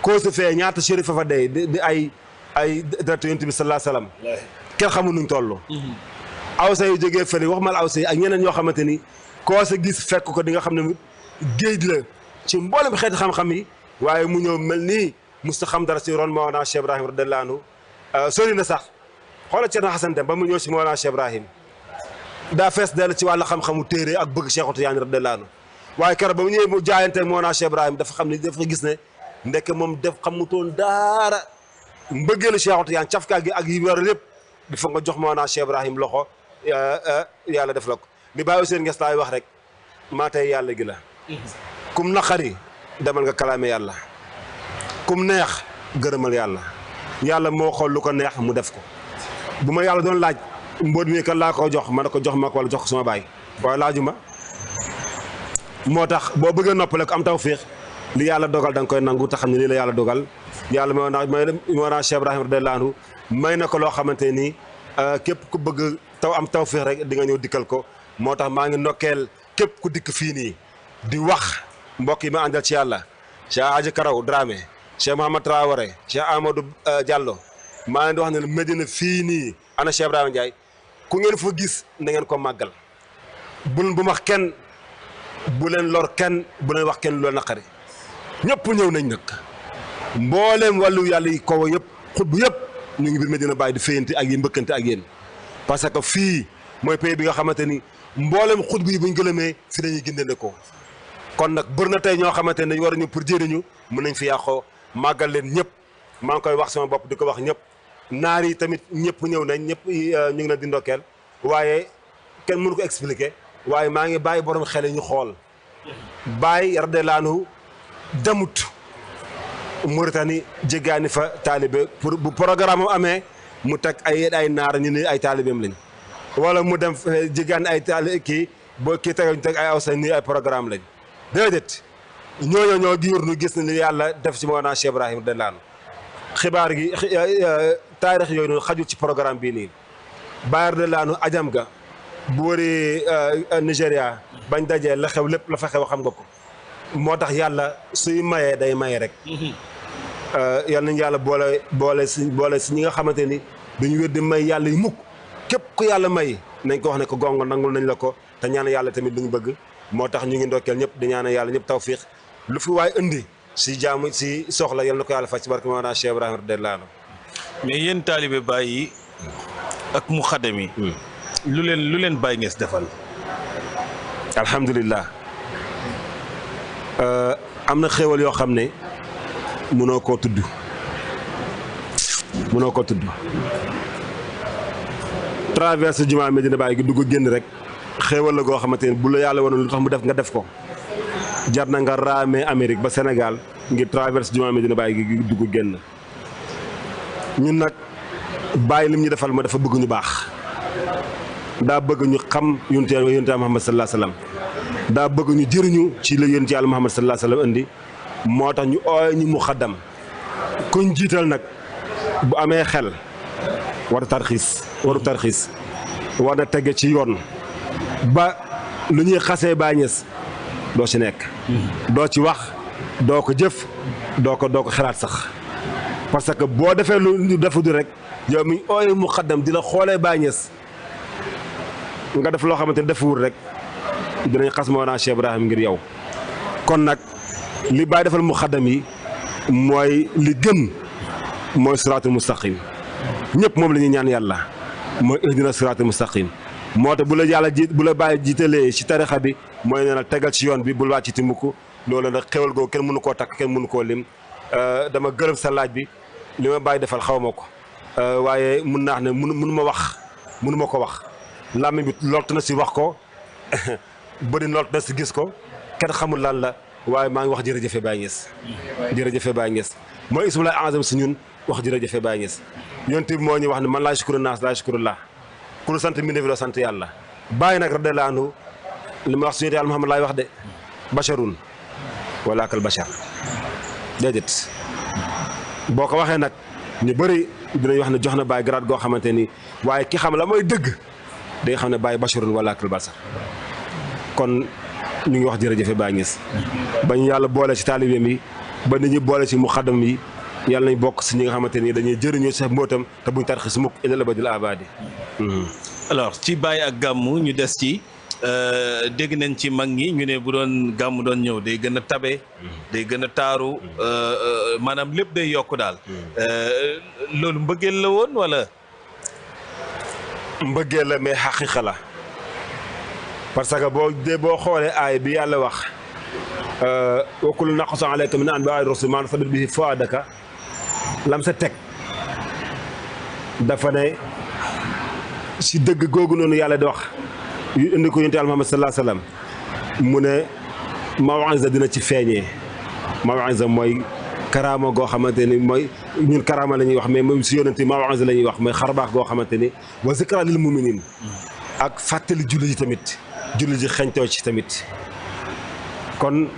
koo su fee ñaata chérif fa day di ay direct yonent bi sallallahu alayhi wasallam kenn xamul nuñ toll awsa yu jógee fële wax mal awsa yi ak ñeneen ñoo xamante ni koo sa gis fekk ko di nga xam ne géej la ci mboolem xeeti xam-xam yi waaye mu ñëw mel nii musta xam dara si ron Mawlana Cheikh Ibrahim radiyallahu anhu sori na sax xoolal Cerno Xasan Dem ba mu ñëw si Mawlana Cheikh Ibrahim daa fees dell ci wàllu xam-xamu téere ak bëgg Cheikh Tidiane radiyallahu anhu waaye keroog ba mu ñëwee mu jaayante Mawlana Cheikh Ibrahim dafa xam ne dafa gis ne ndekk moom def xamutoon daara mbëggeelu Cheikh Tidiane cafkaa gi ak yi war lépp bi fa nga jox Mawlana Cheikh Ibrahim loxo yàlla def la ko li bàyyi seen nges laay wax rek maa tey yàlla gi la kum naqari demal nga kalaame yàlla kum neex gërëmal yàlla moo xool lu ko neex mu def ko bu ma yàlla doon laaj mbóot mi kan laa ko jox ma ne ko jox ma ko wala jox ko sama baay waaye laajuma moo tax boo bëggee noppale ko am tawfiix li yàlla dogal da nga koy nangu te xam ne lii la yàlla dogal yàlla moo naa Cheikh Ibrahima radiyallaahu anhu may na ko loo xamante ni képp ku bëgg am tawfiix rek di nga ñëw dikkal ko moo tax maa ngi ndokkeel képp ku dikk fii nii di wax mbokk yi ma àndal ci yàlla Cheikh Aji Karaw Dramé Cheikh Mouhamad Traoré Cheikh Amadou Diallo maa ngi di wax ne Medina fii nii ana Cheikh Ibrahima Ndiaye ku ngeen fa gis na ngeen ko màggal bu wax kenn bu leen lor kenn bu leen wax kenn lu la naqari ñëpp ñëw nañ nag mbooleem wàllu yàlla yi kaw yëpp xutbu yëpp ñu ngi biir Medina Baye di féyante ak yéen mbëkkante ak yéen parce que fii mooy pays bi nga xamante ni mbooleem xutbu yi buñ gëlëmee fi dañuy gindande ko kon nag bër na tey ñoo xamante ne dañ war a ñëw pour jëriñu mën nañ fi yàqoo màggal leen ñëpp maa ngi koy wax sama bopp di ko wax ñëpp naar yi tamit ñëpp ñëw nañ ñëpp ñu ngi leen di ndokkeel waaye kenn mënu ko expliquer waaye maa ngi bàyyi borom xel ñu xool bàyyi radiyallaahu anhu demut Mauritanie jéggaani fa taalibe pour bu programme amee mu teg ay naar ñu ne ay taalibeem lañ wala mu dem jéggaani ay kii boo kii teg ñu teg ay awsa ni ay programme lañ déedéet ñooñu ñoo giir nu gis na li yàlla def ci Mawlana Cheikh Ibrahima radiyallaahu anhu xibaar gi taarix yooyu noonu xajul ci programme bii nii Baye radiyallaahu anhu ajam ga bu wëree Nigéria bañ dajee la xew lépp la fa xew xam nga ko moo tax yàlla suy mayee day maye rek yal nañu yàlla boole si ñi nga xamante ni dañu wér di may yàlla yi mukk képp ku yàlla may nañ ko wax ne ko gongo nangul nañ la ko te ñaan yàlla tamit lu ñu bëgg moo tax ñu ngi ndokkeel ñëpp di ñaan yàlla ñëpp tawfiix lu fi waay indi si jaamu si soxla yal na ko yàlla faj ci barke Mawlana Cheikh Ibrahima radiyallaahu anhu mais yéen taalibe Baay yi ak mu xadam yi lu leen Baay Ñas defal alhamdulilah am na xéewal yoo xam ne mënoo koo tudd traverse jumaa Medina Baye gi dugg génn rek xéewal la goo xamante ne bu la yàlla wanoon lu tax mu def nga def ko jar na nga raamee Amérique ba Sénégal ngir traverse jumaa Medina Baye gi dugg génn ñun nag Baye lim ñu defal ma dafa bëgg ñu baax daa bëgg ñu xam yonent Muhammad sallallaahu alayhi wa sallam daa bëgg ñu jëriñu ci la yonent Yàlla Muhammad sallallaahu alayhi wa sallam indi moo tax ñu ooy ñu muxaddam kuñ jiital nag bu amee xel waru tarxiis war na tege ci yoon ba lu ñuy xasee Baay Ñas doo ci nekk doo ci wax doo ko jëf doo ko xalaat sax parce que boo defee lu defu du rek yow mi ooy muxaddam di la xoolee Baay Ñas nga def loo xamante ne defuwul rek dinañ xas Mawlana Cheikh Ibrahima ngir yow kon nag li Baay defal muxaddam yi mooy li gën mooy siraatul mustaqim ñëpp moom la ñuy ñaan yàlla mooy ihdina siraatul mustaqim moo tax bu la Baay jiitalee ci tarixa bi mooy ne la tegal ci yoon bi bul wàcc ci mukk loolu nag xewal googu kenn mënu koo takk kenn mënu koo lim dama gërëm sa laaj bi li ma Baay defal xaw ma ko waaye mun naa wax ne mënu ma ko wax làmmiñ bi lott na si wax ko bëri lott na si gis ko kenn xamul lan la waaye maa ngi wax jërëjëfe Baay Ñas jërëjëfe Baay Ñas mooy ismu laay azam si ñun wax jërëjëfe Baay Ñas yonent bi moo ñu wax ne man laa yashkuru naas laa yashkurullah ku sant mbindéef doo sant yàlla Baay nag radiyallaahu anhu li ma wax suñu yàlla Muhammad laay wax de basharun wala kal bashar déedéet boo ko waxee nag ñu bëri dinañ wax ne jox na Baay grade goo xamante ni waaye ki xam la mooy dëgg day xam ne Baay basharun wala kal bashar kon ñu ngi wax jërëjëfe Baay Ñas bañ yàlla boole ci taalibeem yi ba nit ñi boole ci muxaddam yi yàlla nañ bokk si ñi nga xamante ni dañuy jëriñoo sa mbootam te buñ tarxis mukk ilal abadil abadi alors ci Baay ak gàmmu ñu des ci dégg nañ ci mag ñi ñu ne bu doon gàmmu doon ñëw day gën a tabe day gën a taaru maanaam lépp day yokk daal loolu mbëggeel la woon wala mbëggeel la mais xaqiqa la parce que boo xoolee aay bi yàlla wax wa kullu naqussu alayka min anbaa'i rusul maa nusabbitu bihi fu'aadaka lam sa teg dafa ne si dëgg googu noonu yàlla di wax yu indi ko yonent Yàlla Muhammad sallallaahu alayhi wa sallam mu ne maw'iza dina ci feeñee maw'iza mooy karaama goo xamante ni mooy ñun karaama la ñuy wax mais moom si yonent maw'iza la ñuy wax mooy xarbaax goo xamante ni wa zikraa lil mu'miniin ak fàttali jullit yi tamit julli ji xeñtoo ci tamit kon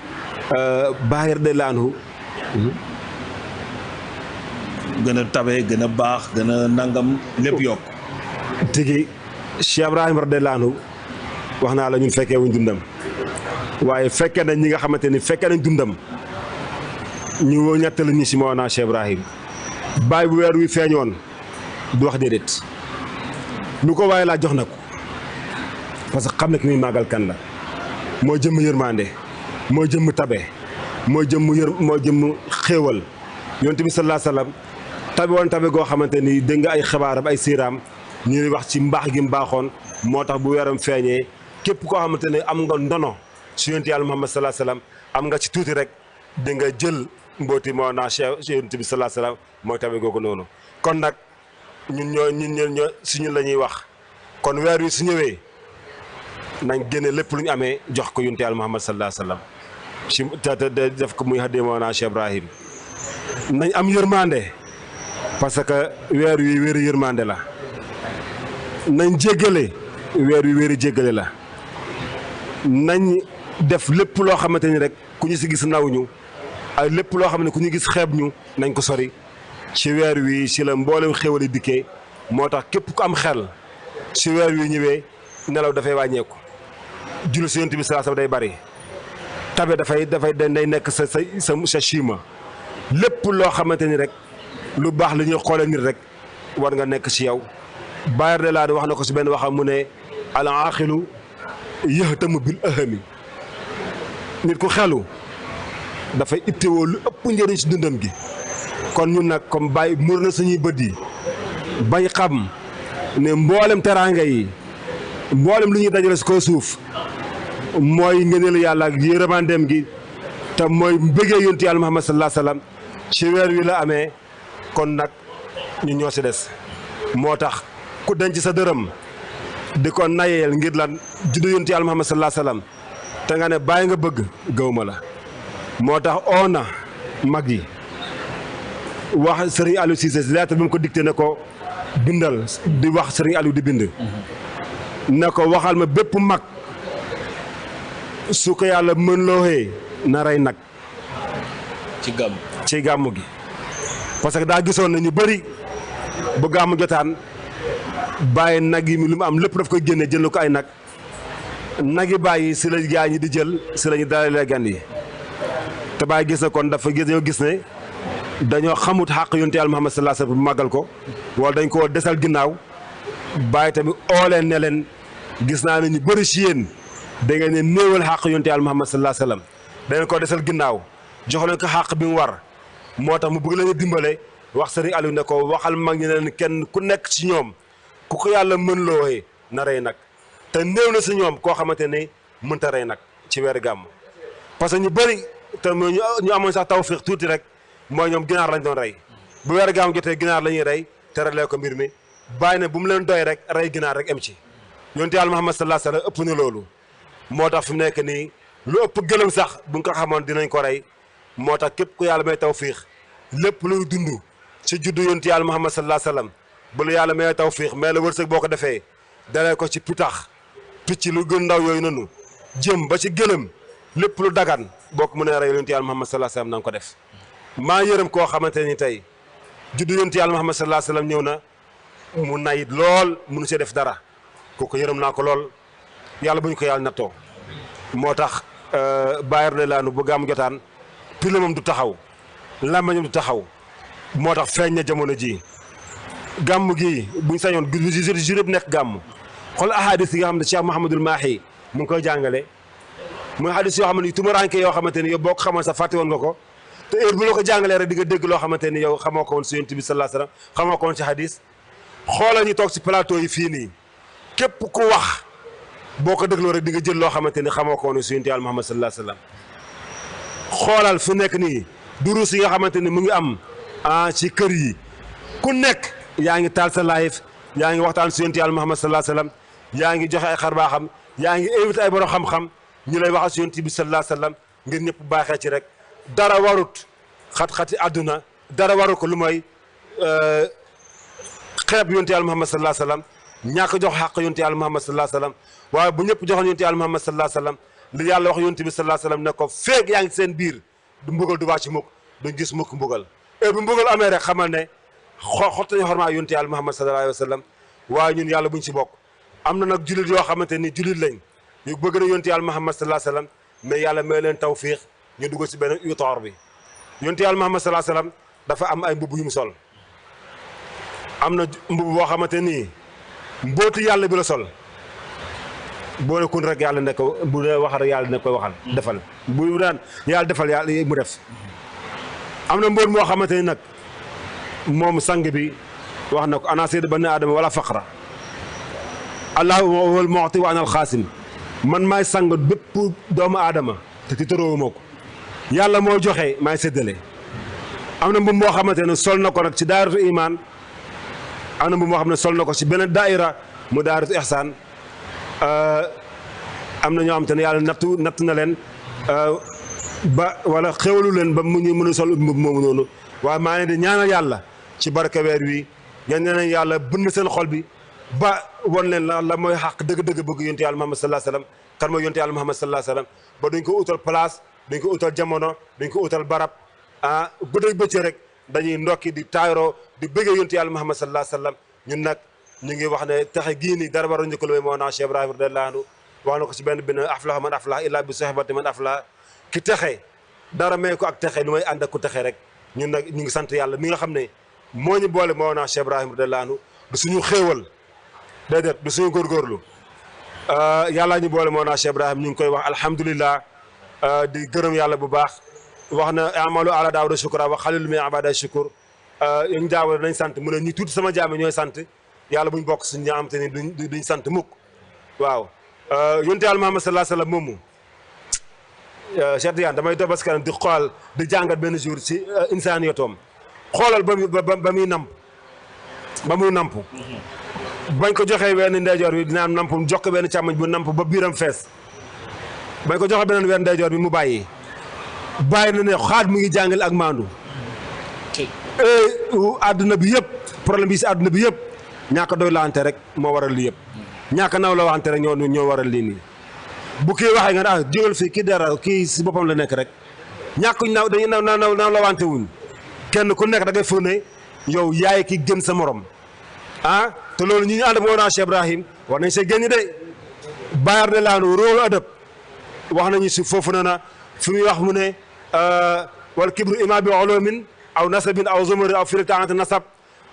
Baay radiyallaahu anhu gën a tabe gën a baax gën a nangam lépp yokk tigi Cheikh Ibrahima radiyallaahu anhu wax naa la ñun fekkee wuñ dundam waaye fekkee nañ ñi nga xamante ni fekkee nañ dundam ñu ñettali ñu si Mawlana Cheikh Ibrahim baay bu weer wi feeñoon du wax déedéet lu ko waaye laa jox na ko parce que xam ne ki muy màggal kan la moo jëmm yërmande moo jëmm tabe moo jëmm xéewal yonent bi sallallahu alayhi wasallam tabe woon tabe goo xamante ni dégg nga ay xabaaram ay siiraam ñuy wax ci mbaax gi mbaaxoon moo tax bu weeram feeñee képp koo xamante ne am nga ndono si yonent yàlla Muhammad sallallahu alayhi wasallam am nga ci tuuti rek di nga jël mbooti moo naa Cheikh yonent bi sallallahu alayhi wasallam mooy tabe googu noonu kon nag ñun ñoo si ñun la ñuy wax kon weer wi su ñëwee nañ génne lépp lu ñu amee jox ko yonent yàlla Muhammad sallallahu alayhi wasallam si te def ko muy haddee moo naa Cheikh Ibrahim nañ am yërmande parce que weer wi wéeru yërmande la nañ jéggale weer wi wéeru jéggale la nañ def lépp loo xamante ni rek ku ñu si gis naw ñu ak lépp loo xam ne ku ñu gis xeeb ñu nañ ko sori ci weer wi ci la mboolem xéwali dikkee moo tax képp ku am xel ci weer wi ñëwee nelaw dafay wàññeeku julli si yonent bi sallallahu alayhi wasallam day bari tabe dafay day nekk sa chima lépp loo xamante ni rek lu baax la ñuy xoolee nit rek war nga nekk ci yow Baay radiyallaahu anhu wax na ko ci benn waxam mu ne al aaxilu yahtamu bil ahami nit ku xelu dafay ittewoo lu ëpp njëriñ ci dundam gi kon ñun nag comme bàyyi mur na suñuy bët yi bañ xam ne mboolem teraanga yi mboolem lu ñuy dajale ci kaw suuf mooy ngëneelu yàlla ak yërmandeem gi te mooy mbëggee yonent yàlla Muhammad sallallahu alayhi wasallam ci weer wi la amee kon nag ñu ñoo ci des moo tax ku denc sa dërëm di ko nayeel ngir lan juddu yonent yàlla Muhammad sallallahu alayhi wasallam te nga ne bàyyi nga bëgg gëwma la moo tax oo na mag yi wax Serigne Aliou Cissé lettre bi mu ko dicté ne ko bindal di wax Serigne Aliou di bind ne ko waxal ma bépp mag su ko yàlla mën looxee na rey nag ci gàmmu gi parce que daa gisoon na ñu bëri bu gàmmu jotaan bàyyi nag yi lu mu am lépp daf koy génne jël ko ay nag yi bàyyi si la gaa ñi di jël si la ñu dalalee gan yi te bàyyi gis na kon dafa gis ne dañoo xamut xàq yonent yàlla Muhammad sallallahu alayhi wasallam bu màggal ko wala dañ ko desal ginnaaw bàyyi tamit oo leen ne leen gis naa ne ñu bëri si yéen da ngeen ne néewal xàq yonent yàlla Muhammad sallallahu alayhi wasallam dañ ko desal ginnaaw jox leen ko xàq bi mu war moo tax mu bëgg leen a dimbale wax Serigne Aliou ne ko waxal mag ñi leen kenn ku nekk ci ñoom ku ko yàlla mën looxee na rey nag te néew na si ñoom koo xamante ne mënta rey nag ci weeri gàmm parce que ñu bëri te ñu amoon sax tawfiq tuuti rek mooy ñoom ginaar lañ doon rey bu weeri gàmm jotee ginaar la ñuy rey teralee ko mbir mi bàyyi ne bu mu leen doy rek rey ginaar rek em ci yonent yàlla Muhammad sallallahu alayhi wasallam ëpp na loolu moo tax fi mu nekk nii lu ëpp gëlëm sax buñ ko xamoon dinañ ko rey moo tax képp ku yàlla may tawfiq lépp luy dund ci juddu yonent yàlla Muhammad sallallahu alayhi wasallam bu la yàlla may tawfiq mais la wërsëg boo ko defee dalee ko ci pitax picc lu gën ndaw yooyu noonu jëm ba ci gëlëm lépp lu dagan boo ko mënee rey yonent yàlla Muhammad sallallahu alayhi wasallam na nga ko def maa yërëm koo xamante ni tey juddu yonent yàlla Muhammad sallallahu alayhi wasallam ñëw na mu nayit lool mënu see def dara kooku yërëm naa ko lool yàlla bu ñu ko yàlla nattoo moo tax Baay radiyallaahu anhu bu gàmm jotaan pilamam du taxaw làmbañam du taxaw moo tax feeñ na jamono ji gàmm gi buñ sañoon jur yëpp nekk gàmm xool ahadis yi nga xam ne Cheikh Mouhamadul Mahi mu ngi koy jàngale muy ahadis yoo xam ne tumaranke yoo xamante ni yow boo ko xamoon sax fàtte woon nga ko te heure bu la ko jàngalee rek di nga dégg loo xamante ni yow xamoo ko woon si yonent bi sallallahu alayhi wasallam xamoo ko woon ci hadis xoolal ñu toog si plateau yi fii nii képp ku wax boo ko dégloo rek di nga jël loo xamante ni xamoo ko woon si yonent yàlla Muhammad sallallahu alayhi wasallam xoolal fu nekk nii durus yi nga xamante ni mu ngi am ci kër yi ku nekk yaa ngi taal sa live yaa ngi waxtaan si yonent yàlla Muhammad sallallahu alayhi wasallam yaa ngi joxe ay xarbaaxam yaa ngi invité ay borom xam-xam ñu lay waxal si yonent bi sallallahu alayhi wasallam ngir ñëpp baaxee ci rek dara warut xat-xati àdduna dara warut ko lu mooy xeeb yonent yàlla Muhammad sallallahu alayhi wasallam ñàkk jox xàq yonent yàlla Muhammad sallallahu alayhi wasallam waaye bu ñëpp joxoon yonent yàlla Muhammad sallallahu alayhi wasallam li yàlla wax yonent bi sallallahu alayhi wasallam ne ko feeg yaa ngi seen biir du mbugal du wàcc mukk duñ gis mukk mbugal bu mbugal amee rek xamal ne xottañu xormaa yonent yàlla Muhammad sallallahu alayhi wasallam waaye ñun yàlla buñ ci bokk am na nag jullit yoo xamante ni jullit lañ yu bëgg na yonent yàlla Muhammad sallallahu alayhi wasallam mais yàlla may leen tawfiix ñu dugg ci benn utoor bi yonent yàlla Muhammad sallallahu alayhi wasallam dafa am ay mbubb yu mu sol am na mbubb boo xamante nii mbooti yàlla bi la sol boo ne kun rek yàlla ne ko bu dee wax rek yàlla ne koy waxal defal bu daan yàlla defal yàlla mu def am na mbóot moo xamante ni nag moom sang bi wax na ko ana sayyid bani aadama wala faqra allahu wal mu'ti wa ana al xaasim man maay sang bépp doomu aadama te ti tëróowuma ko yàlla moo joxe maay séddale am na mbub moo xamante ne sol na ko nag ci daayiratu iman am na mbub moo xam ne sol na ko ci beneen daayira mu daayiratu ihsaan am na ñoo xam te ne yàlla natt na leen ba wala xéwalu leen ba mu ñu mën a sol mbub moomu noonu waaye maa ngi di ñaanal yàlla ci barke weer wi ñaan nañ yàlla bënn seen xol bi ba won leen la mooy xàq dëgg-dëgg bëgg yonent yàlla Muhammad sallallahu alayhi wasallam kan mooy yonent yàlla Muhammad sallallahu alayhi wasallam ba duñ ko utal place duñ ko utal jamono duñ ko utal barab guddeeg bëccëg rek dañuy ndokki di taayro di bëggee yonent yàlla Muhammad sallallahu alayhi wasallam ñun nag ñu ngi wax ne taxe gii nii dara war a njëkkaloo moo naa Cheikh Ibrahima radiyallahu anhu wax na ko ci benn aflaha man aflaha illa bi sohbati man aflaha ki texe dara may ko ak texe lu may ànd ak ku texe rek ñun nag ñu ngi sant yàlla mi nga xam ne moo ñu boole moo naa Cheikh Ibrahima radiyallahu anhu du suñu xéewal déedéet du suñu góorgóorlu yàllaa ñu boole moo naa Cheikh Ibrahima ñu ngi koy wax alhamdulillah di gërëm yàlla bu baax wax na amalu ala daawuda shukra wa xalilu min ibada shukur ñu daawuda nañ sant mu ne ñu tuuti sama jaame ñooy sant yàlla buñ bokk suñ ñaa xam te ni duñ sant mukk waaw yonent yàlla Muhammad sallallahu alayhi wasallam moomu Cheikh Tidiane damay dox baskan di xool di jàngat benn jour ci insaaniyatoom xoolal ba muy namp bañ ko joxee wenn ndeyjoor bi dinaan namp jox ko benn càmmoñ bu namp ba biiram fees bañ ko joxee beneen wenn ndeyjoor bi mu bàyyi na ne xaat mu ngi jàngale ak maandu àdduna bi yëpp problème bi si àdduna bi yëpp ñàkk doy lawante rek moo waral lii yëpp ñàkk naw la wante rek ñoo waral lii nii bu kii waxee nga jógal fii kii dara kii si boppam la nekk rek ñàkkuñ naw dañuy naw la wante wuñ kenn ku nekk da ngay foog ne yow yaay ki gën sa morom te loolu ñu ànd moo naa Cheikh Ibrahim war nañ see génn de bayar de laanu róolu adab wax nañu si foofu na fi muy wax mu ne wal kibru ima bi ulumin aw nasabin aw zumari aw firi taante nasab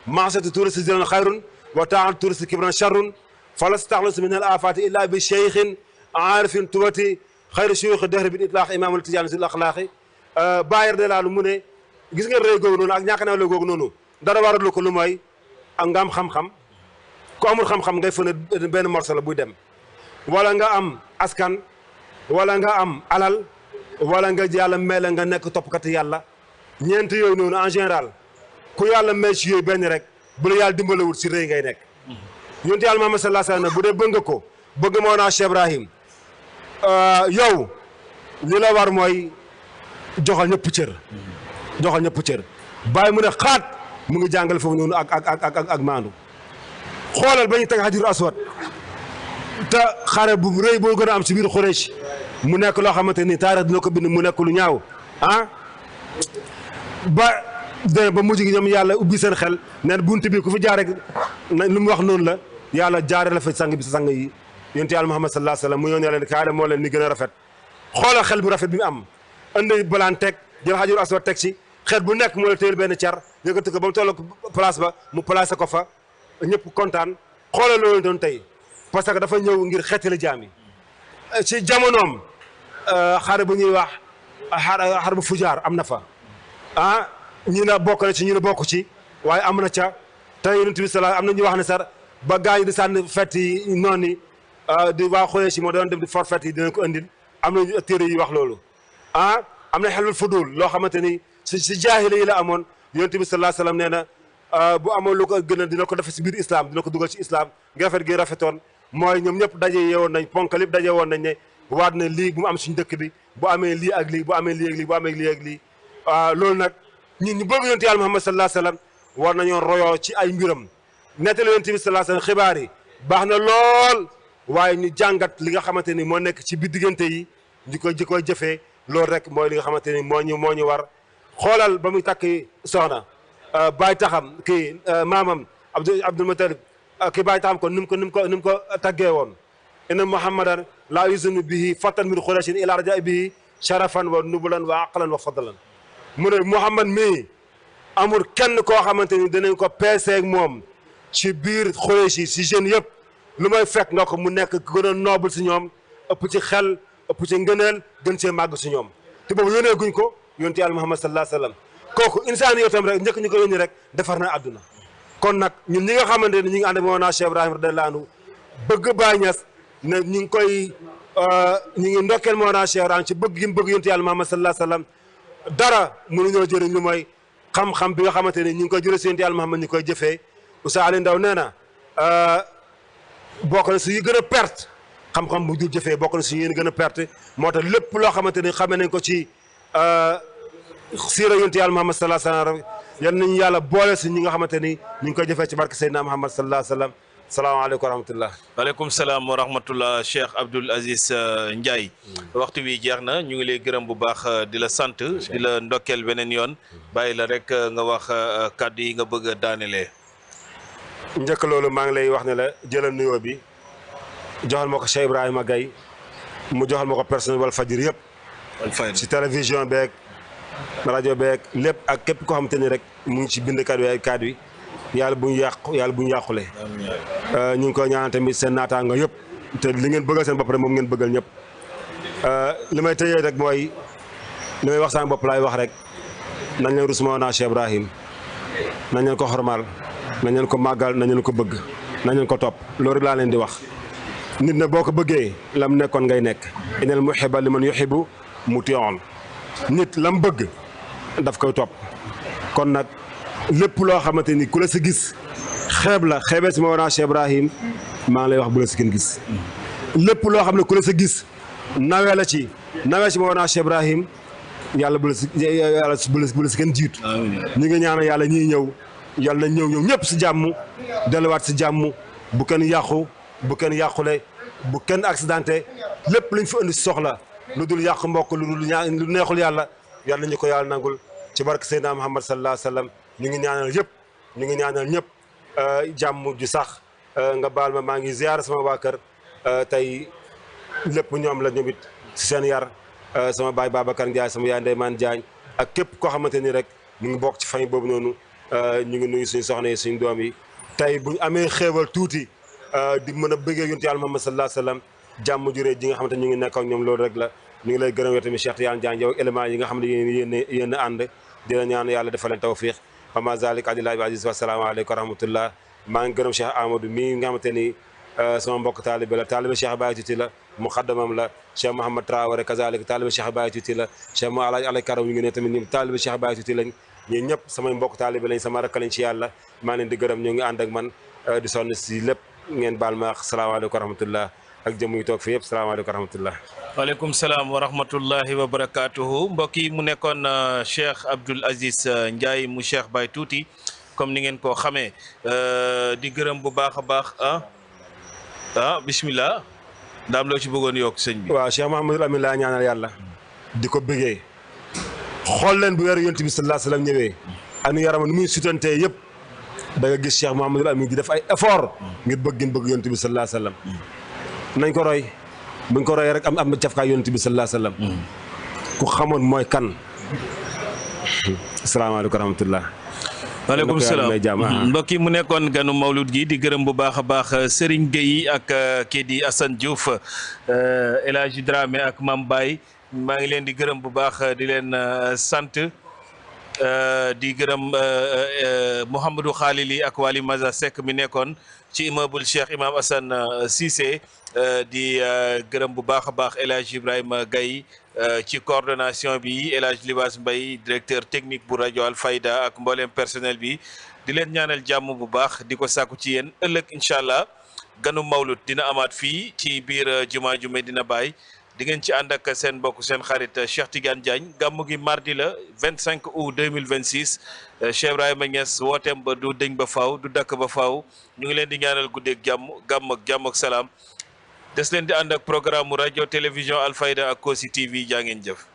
maasatu touriste zilan xayrun wa taante touriste kibran charrun falas taxlusu min al afati illa bi cheikhin aarifin tubati xayru shuyukh dehri bi itlaq imamul tijaani sil axlaaqi bayar de laanu mu ne gis ngeen rëy googu noonu ak ñàkk naa la googu noonu dara waralu ko lu mooy ak nga am xam-xam ku amul xam-xam ngay fëne benn morceau la buy dem wala nga am askan wala nga am alal wala nga yàlla may la nga nekk toppkat yàlla ñeent yooyu noonu en général ku yàlla may si yooyu benn rek bu la yàlla dimbalawut si rëy ngay nekk yonent yàlla Muhammad sallallahu alayhi wasallam bu dee bëgg nga ko bëgg moo naa Cheikh Ibrahim yow li la war mooy joxal ñëpp cër bàyyi mu ne xaat mu ngi jàngale foofu noonu ak maandu xoolal ba ñu teg Hajarul Aswad te xare bu rëy boo gën a am si biir Quraysh mu nekk loo xamante ni taarix dina ko bind mu nekk lu ñaaw ba mujj gi ñoom yàlla ubbi seen xel neen bunt bi ku fi jaar rek lu mu wax noonu la yàlla jaare la fa sang bi sa sang yi yonent yàlla Muhammad sallallahu alayhi wasallam mu yónnee leen kaare moo leen ni gën a rafet xoolal xel bu rafet bi mu am indi balaan teg jël Hajarul Aswad teg ci xeet bu nekk moo la téyel benn car yëkkati ko ba mu toll place ba mu placé ko fa ñëpp kontaan xoolal loolu doon tey parce que dafa ñëw ngir xeetali jaam yi ci jamonoom xare bu ñuy wax xare bu fujaar am na fa ñi na bokk na ci ñi na bokk ci waaye am na ca te yonent bi sallallahu am na ñu wax ne sax ba gaañ di sànni fett yi noonu ni di waa xoolee si moo doon dem di for fett yi dinañ ko andil am na téere yi wax loolu am na xelul fudul loo xamante ni si jaahili yi la amoon yonent bi sallallahu alayhi wasallam nee na bu amoon lu ko gën a dina ko def si biir islam dina ko dugal ci islam ngi rafet gi rafetoon mooy ñoom ñëpp daje yeewoon nañ ponkal yëpp daje woon nañ ne waat na lii bu mu am suñu dëkk bi bu amee lii ak lii bu amee lii ak lii bu amee lii ak lii loolu nag ñun ñu bëgg yonent yàlla Muhammad sallallahu alayhi wasallam war nañoo royoo ci ay mbiram nettali yonent bi sallallahu alayhi wasallam xibaar yi baax na lool waaye ñu jàngat li nga xamante ni moo nekk ci biir diggante yi di koy jëfee loolu rek mooy li nga xamante ni moo ñu war xoolal ba muy takki soxna bàyyi taxam kii maamam Abdul Mutalib kii bàyyi taxam ko ni mu ko taggee woon inna muhammadan laa yuzinu bihi fatan min xurashin ila raja bihi sharafan wa nubulan wa aqlan wa fadlan mu ne Muhammad mii amul kenn koo xamante ni danañ ko peeseeg moom ci biir Xuraysh yi si jeunes yëpp lu may fekk nga ko mu nekk gën a noble si ñoom ëpp ci xel ëpp ci ngëneel gën see màgg si ñoom te boobu yónnee guñ ko yonent Yàlla Muhammad sallallahu alayhi wa sallam kooku insaan yow tam rek njëkk ñu ko yónni rek defar na àdduna kon nag ñun ñi nga xamante ni ñu ngi ànd ak Mawlana Cheikh Ibrahim radiyallahu anhu bëgg Baay Ñas ne ñu ngi koy ñu ngi ndokkeel Mawlana Cheikh Ibrahim ci bëgg gi mu bëgg yonent Yàlla Muhammad sallallahu alayhi wa sallam dara mënuñoo jëriñ lu mooy xam-xam bi nga xamante ni ñu ngi koy jëlee si yonent Yàlla Muhammad ñu koy jëfee Oustaz Aliou Ndao nee na bokk na si yu gën a perte xam-xam bu dul jëfee bokk na si yéen gën a perte moo tax lépp loo xamante ni xamee nañ ko ci siira yonent Yàlla Muhammad sallallahu alayhi wa sallam yan nañu yàlla boole si ñi nga xamante ni ñu ngi koy jëfee ci barke Seydina Muhammad sallallahu alayhi wa sallam salaamaaleykum wa rahmatullah. waaleykum salaam wa rahmatullah Cheikh Abdoul Aziz Ndiaye. waxtu wi jeex na ñu ngi lay gërëm bu baax di la sant di la ndokkeel beneen yoon bàyyi la rek nga wax kàddu yi nga bëgg a daanelee. njëkk loolu maa ngi lay wax ne la jëlal nuyoo bi joxal ma ko Cheikh Ibrahima Gaye mu joxal ma ko personnel Walfadjri yëpp. si télévision beeg rajo beeg lépp ak képp koo xamante ni rek mu ngi ci bind kàddu yi kàddu yi yàlla bu ñu yàqu yàlla bu ñu yàqule. ñu ngi koy ñaanal tamit seen naataango yëpp te li ngeen bëggal seen bopp rek moom ngeen bëggal ñëpp. li may tëjee rek mooy li may wax sama bopp laay wax rek nañ leen rus Mawlana Cheikh Ibrahim nañ leen ko xormaal nañ leen ko màggal nañ leen ko bëgg nañ leen ko topp loolu rek laa leen di wax. nit na boo ko bëggee lam nekkoon ngay nekk inal muhibba liman yuhibbu muti'un nit lam bëgg daf koy topp kon nag lépp loo xamante ni ku la si gis xeeb la xeebee si Mawlana Cheikh Ibrahim maa ngi lay wax bu la si kenn gis lépp loo xam ne ku la sa gis nawee la ci nawee si Mawlana Cheikh Ibrahim yàlla bu la si kenn jiitu ñi nga ñaanal yàlla ñiy ñëw yàlla na ñëw ñëpp si jàmm delluwaat si jàmm bu kenn yàqu bu kenn yàqule bu kenn accidenté lépp luñ fi indi si soxla lu dul yàq mbokk lu neexul yàlla yàlla ñu ko yàlla nangul ci barke Seydina Muhammad sallallahu alayhi wa sallam ñu ngi ñaanal yëpp ñu ngi ñaanal ñëpp jàmm ju sax nga baal ma maa ngi ziyaar sama waa kër tey lépp ñoom la ñoom it si seen yar sama baay Babacar Ndiaye sama yaay Ndeymaan Diagne ak képp koo xamante ni rek mu ngi bokk ci famille boobu noonu ñu ngi nuyu suñu soxna yi suñu doom yi tey buñ amee xéewal tuuti di mën a bëggee yonent Yàlla Muhammad sallallahu alayhi wa sallam jàmm juree ji nga xamante ñu ngi nekk ak ñoom loolu rek la ñu ngi lay gërëm yow tamit Cheikh Tidiane Diagne yow élément yi nga xam ne yéen a ànd dina ñaan yàlla defal leen tawfiq wa ma zalika alallahi bi aziz wa salaamu aleykum wa rahmatullah maa ngi gërëm Cheikh Amadou mii nga xamante ni sama mbokk taalibe la taalibe Cheikh Baye Tuuti la muqaddamam la Cheikh Mouhamed Traoré kazalika taalibe Cheikh Baye Tuuti la Cheikh mo alay karaw ñu ngi ne tamit ñoom taalibe Cheikh Baye Tuuti lañ ñii ñëpp samay mbokk taalibe lañ sama rakk lañ ci yàlla maa leen di gërëm ñoo ngi ànd ak man di sonn si lépp ngeen baal ma salaamaaleykum wa rahmatullah ak jëm yu toog fi yëpp salaamaaleykum wa rahmatullah waaleykum salaam wa rahmatullahi wa barakaatuhu mbokk yi mu nekkoon Cheikh Abdoul Aziz Ndiaye mu Cheikh Baye Tuuti comme ni ngeen koo xamee di gërëm bu baax a baax bismillah daam loo ci bëggoon yokk sëñ bi. waaw Cheikh Mouhamadul Amin laa ñaanal yàlla di ko bëggee xool leen bu weeru yonent bi sallallahu alayhi wa sallam ñëwee anu yaram nu muy sutantee yëpp da nga gis Cheikh Mouhamadul Amin di def ay effort ngir bëgg yonent bi sallallahu alayhi wa sallam nañ ko roy buñ ko royee rek am na cafkaay yonent bi sallallahu alayhi wa sallam ku xamoon mooy kan. asalaamaaleykum wa rahmatullah. waaleykum salaam mbokk yi mu nekkoon ganu mawlud gi di gërëm bu baax a baax Serigne Gueye ak kii di Assane Diouf El Hadji Dramé ak Mame Baye maa ngi leen di gërëm bu baax di leen sant di gërëm Mouhamadou Khalili ak Wali Maza Seck mi nekkoon ci immeuble Cheikh Imam Assane Cissé di gërëm bu baax a baax El Hadji Ibrahima Gaye ci coordination bi El Hadji Libaas Mbaye directeur technique bu rajo Alfayda ak mboolem personnel bi di leen ñaanal jàmm bu baax di ko sàkku ci yéen ëllëg incha allah ganu mawlud dina amaat fii ci biir jumaa ju Medina Baye di ngeen ci ànd ak seen mbokk seen xarit Cheikh Tidiane Diagne gàmmu gi mardi la 25 août 2026 Cheikh Ibrahima Niass wooteem ba du dëñ ba faaw du dakk ba faaw ñu ngi leen di ñaanal guddeeg jàmm ak salaam des leen di ànd ak programme mu rajo télévision Alfayda ak Kossy TV jaa ngeen jëf.